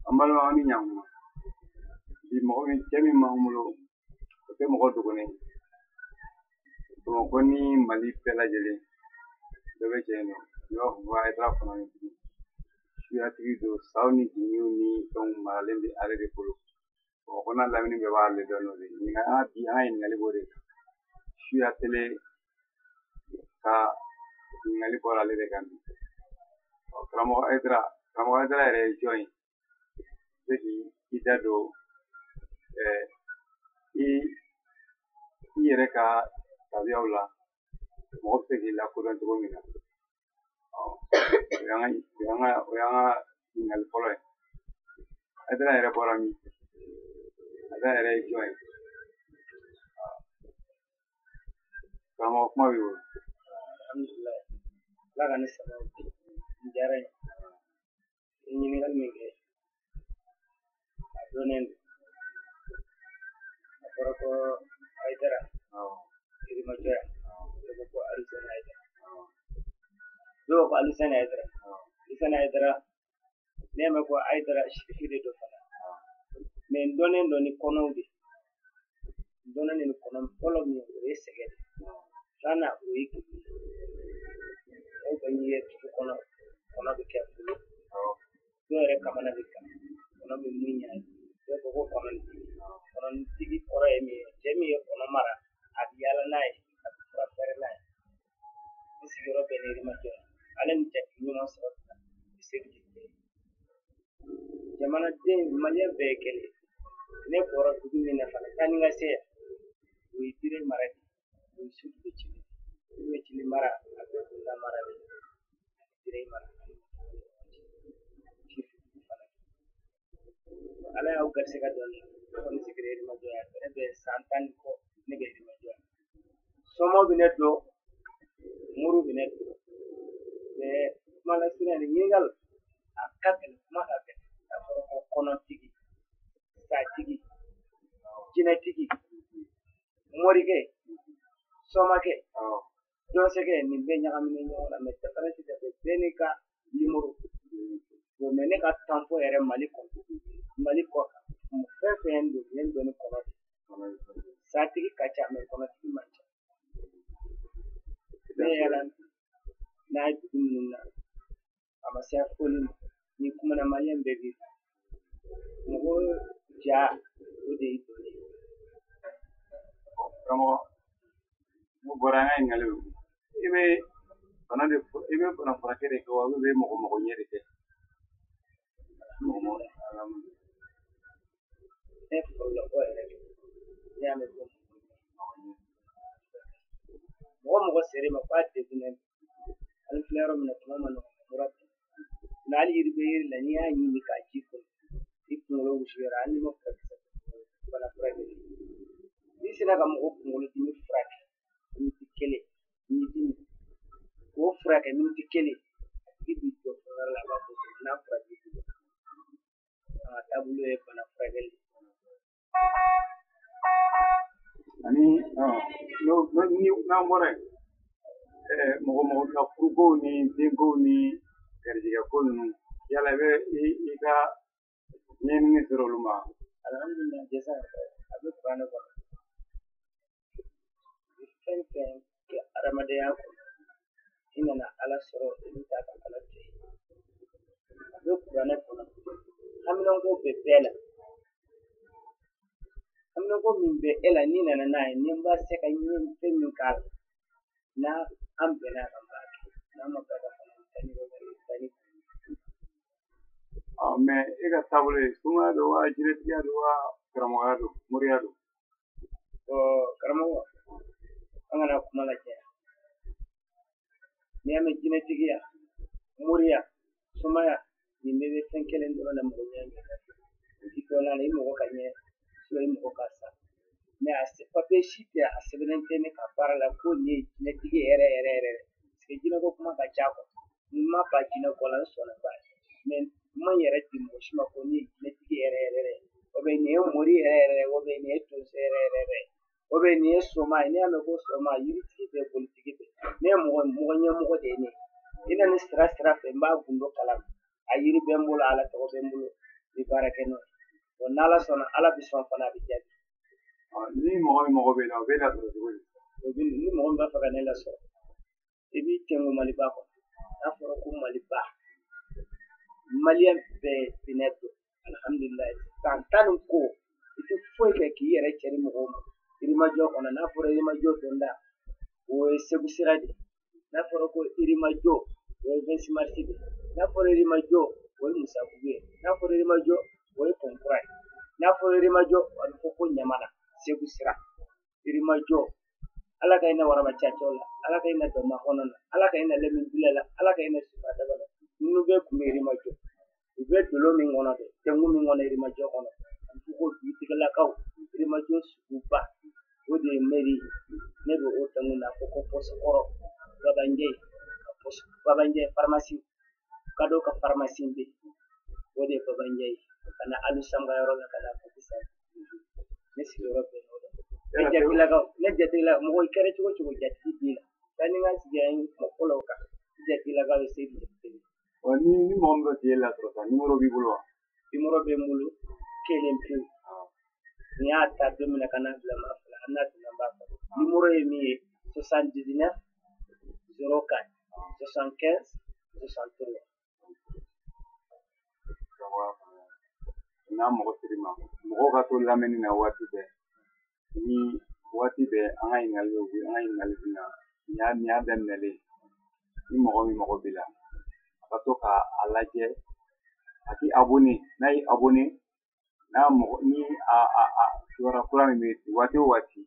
An balima, aw ni ɲankuma. Bi mɔgɔ min, cɛ min b'an bolo, o tɛ mɔgɔ dogolen ye. Bamakɔ ni Mali bɛɛ lajɛlen dɔ bɛ cɛ in nɔ, i b'a fɔ ko Hayidara kɔnɔnitigi, suyatigi don, saw ni jinɛw ni fɛnw maralen bɛ ale de bolo. Bamakɔ n'a lamini bɛɛ b'ale dɔn n'o de ye. Ɲininka an ka bi, an ka ɲininkali b'o de kan. Suya tele ka ɲininkali bɔra ale de kan bi. Ɔ, karamɔgɔ Hayidara, karamɔgɔ Hayidara yɛrɛ ye jɔn ye? Se k'i da don i yɛrɛ ka tabiyaw la, mɔgɔ bɛ se k'i lakodɔn cogo min na. Ɔ, o y'an ka ɲininkali fɔlɔ ye. Hayidara yɛrɛ bɔra min? Hayidara yɛrɛ ye jɔn ye? Karamɔgɔ, kuma b'i bolo. Alhamdulilayi, Ala ka ne sababu n diyara n ye. I ye ɲininkali min kɛ, a dɔnnen don. A fɔra ko Hayidara Yirimajɔ yan, dɔw ko ko Alisani Hayidara, dɔw ko Alisani Hayidara, Alisani Hayidara. Ne y'a mɛn ko Hayidara, sirifi de don fana, mɛ n dɔnnen don ni kɔnɔw de. N dɔnnen ni kɔnɔ fɔlɔ min, o ye sɛgɛ de. Filanan, o ye kulu ye. Mɔgɔw bɛ n'i ye dugu kɔnɔ, kɔnɔ bɛ kɛ bolo, dɔw yɛrɛ kamana bɛ kan, kɔnɔ bɛ mun ɲɛ. Dɔw ko ko kɔnɔnitigi. Kɔnɔnitigi kɔrɔ ye min ye, cɛ min ye kɔnɔ mara, a bɛ yaala n'a ye, a bɛ fura fɛrɛ n'a ye. N sigiyɔrɔ bɛn ni Yirimajɔ ye. Ale ni jatigi ɲuman sɔrɔ o bɛ se k'i kɛ jamanaden maliyɛn bɛɛ ye kelen. Ne bɔra dugu min na fana, taa ni ka se yan, o ye Dire mara de ye, o ye Sud de Cili. Sud de Cili mara, a bɛ Kunda mara de, Dire mara ani dugu fana. Ala y'aw garisɛgɛ dɔn ne kɔni sigira Yirimajɔ yan, bɛrɛ bɛ san 10 ni kɔ ne bɛ Yirimajɔ yan. Somɔgɔw bɛ ne dɔn, moriw bɛ ne dɔn. Mɛ kuma lasurunya ni ɲininkali, a ka gɛlɛn, kuma ka gɛlɛn. A fɔra ko kɔnɔtigi, satigi, jinɛtigi, morikɛ, sɔmakɛ, dɔnsɛkɛ, nin bɛɛ ɲagaminen ɲɔgɔn na. Mɛ différence tɛ, bɛɛ n'i ka numéro bon. Mɛ ne ka tampon yɛrɛ, Mali kɔnɔ, Mali kɔ kan, fɛn fɛn ye n don, ye n don ni kɔnɔ de. Satigi ka ca, mɛ kɔnɔtigi man ca. Ne yala n'a ye dugu minnu na, a ma se a fɔli ma. Ni kumana, maliyɛn bɛɛ b'i mɔgɔ ja, o de y'i donnen ye. Karamɔgɔ, n'o bɔra, an ka ɲininkali bɛ i bɛ bana de, i bɛ bana furakɛ de kɛ wa, i bɛ mɔgɔ mago ɲɛ de kɛ? Mɔgɔ Ne fɔlɔla o yɛrɛ de, ne y'a mɛn ko mɔgɔ mɔgɔ ser'i ma k'a degunnen don. Hali filɛ yɔrɔ min na, tuma ma nɔgɔn, mura bɛ nka hali yiri bɛ yiri la, n'i y'a ɲimi k'a ji kɔnɔ, i kunkolo wusu yɔrɔ, hali n'i ma furakisɛ, bana furakɛ. N'i sera ka mɔgɔ kunkolo dimi furakɛ miniti kelen, dimi k'o furakɛ miniti kelen, a tigi b'i jɔ fɛn wɛrɛ la, a b'a fɔ ko n'a fura b'i bolo. An ka taabolo ye bana furakɛli. Ani ni n'an bɔra yen, mɔgɔ mɔgɔ ka furukow ni denkow ni garijɛgɛ ko ninnu, yala i bɛ i ka ɲɛɲini sɔrɔ olu ma? Alhamdulilah, jasa a bɛ kuranɛ kɔnɔ. I fɛn fɛn kɛ adamadenya kɔnɔ, i nana Ala sɔrɔ, i bɛ taa ka Ala to yen. A bɛ kuranɛ kɔnɔ, haminanko bɛ bɛɛ la. Haminanko min bɛ e la, n'i nana n'a ye, ni n b'a se ka ɲɛ fɛn min k'a la, n'a an bɛnna a kan, n b'a kɛ. N'a ma bɛn a kan fana, n bɛ taa ni wɛrɛ ye, taa ni. Mɛ e ka taabolo ye sumaya don wa, jinɛtigiya don wa, karamɔgɔya don, moriya don? Karamɔgɔ, an kana kuma lajɛ. N'i y'a mɛn jinɛtigiya, moriya, sumaya, nin bɛɛ bɛ fɛn kelen dɔrɔn na, mɔgɔ ɲɛ i dɔnna la, i mɔgɔ ka ɲɛ, i mɔgɔ ka sa. Mɛ a papiye si tɛ, a sɛbɛnnen tɛ ne ka baara la ko nin ye jinɛtigi yɛrɛ yɛrɛ yɛrɛ. Parce que jinɛko kuma ka ca kuwa. N ma ba jinɛ ko la, n sɔnna ba, mɛ n ma n yɛrɛ di mɔgɔ si ma ko nin ye jinɛtigi yɛrɛ yɛrɛ yɛrɛ, o bɛ nin ye mori yɛrɛ yɛrɛ, o bɛ nin ye tonso yɛrɛ yɛrɛ yɛrɛ, o bɛ nin ye soma ye. N'i y'a mɛn ko soma, yiritigi bɛ, bolitigi bɛ. Ne ye mɔgɔ mɔgɔ ɲɛmɔgɔ de ye ne ye. I na ni sira sira fɛ, n b'a gundo kalama. A yiri bɛ n bolo, ala tɔgɔ bɛ n bolo. N bɛ baara kɛ n'o ye. Bon, n'Ala sɔnna, Ala bɛ sɔn fana, a bɛ jaabi. Ni mɔgɔ min mago bɛ la, o bɛ lasɔrɔ cogo di? O bɛ, ni mɔgɔ min b'a fɛ ka ne lasɔrɔ, i b'i tɛnku Maliba kɔnɔ. N'a fɔra ko Maliba, maliyɛn bɛɛ bɛ ne dɔn. Alihamudulilayi, san 10 ni kɔ, i tɛ foyi kɛ k'i yɛrɛ cɛri mɔgɔw ma. Yirimajɔ kɔnɔ, n'a fɔra Yirimajɔ donda, o ye Segu sira de ye. N'a fɔra ko Yirimajɔ, o ye 26 mars de ye. N'a fɔra Yirimajɔ, o ye Musabugu ye. N'a fɔra Yirimajɔ, o ye Pɔnkura ye. N'a fɔra Yirimajɔ, a bɛ fɔ ko Ɲamana, Segu sira. Yirimajɔ, Ala ka hinɛ waraba cacɛw la, Ala ka hinɛ dɔnmakɔnɔ na, Ala ka hinɛ Lɛminbila la, Ala ka hinɛ Sufadaba la. Ninnu bɛɛ tun bɛ Yirimajɔ. U bɛ dolo min kɔnɔ dɛ, tɛnku min kɔnɔ Yirimajɔ kɔnɔ, a bɛ fɔ ko dugutigilakaw, Yirimajɔ suguba, o de ye mɛri ye. Ne bɛ o tɛnku na, fɔ ko pɔsi kɔrɔ, Babanjɛ, ka pɔsi Babanjɛ faramasi, kadɔ ka faramasi bɛ yen, o de ye Babanjɛ ye. Ka na Alu Sanba yɔrɔ la, ka na fɔ sisan. Ne sigiyɔrɔ bɛn n'o de. Ne jatigilakaw, ne jatigila mɔgɔ i kɛra cogo cogo, jatigi b'i la. Sanni n ka sigi an ye kuma fɔlɔ kan, n jatigilakaw ye Seyidu Jabate. Ni mɔgɔ min bɛ k'e lasɔrɔ sa, nimoro b'i bolo wa? Nimoro bɛ n bolo, kelen pewu. N y'a ta don min na ka n'a bila maa fila, an n'a donna n b'a fɔ. Nimoro ye min ye, 79 04 75 63. N'a mɔgɔ siri ma, mɔgɔw ka to lamɛnni na waati bɛɛ. Ni waati bɛɛ an ka ɲininkali bɛ wuli, an ka ɲininkali bɛ na. Nin y'a daminɛlen. Ni mɔgɔ min mago b'i la, a ka to k'a lajɛ, a k'i abonné. N'a y'i abonné, n'a mɔgɔ ni a kibaruya kura min bɛ waati o waati,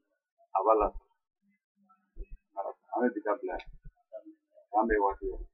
a b'a lasɔrɔ. An bɛ bi ta bila yan. K'an bɛn waati wɛrɛ.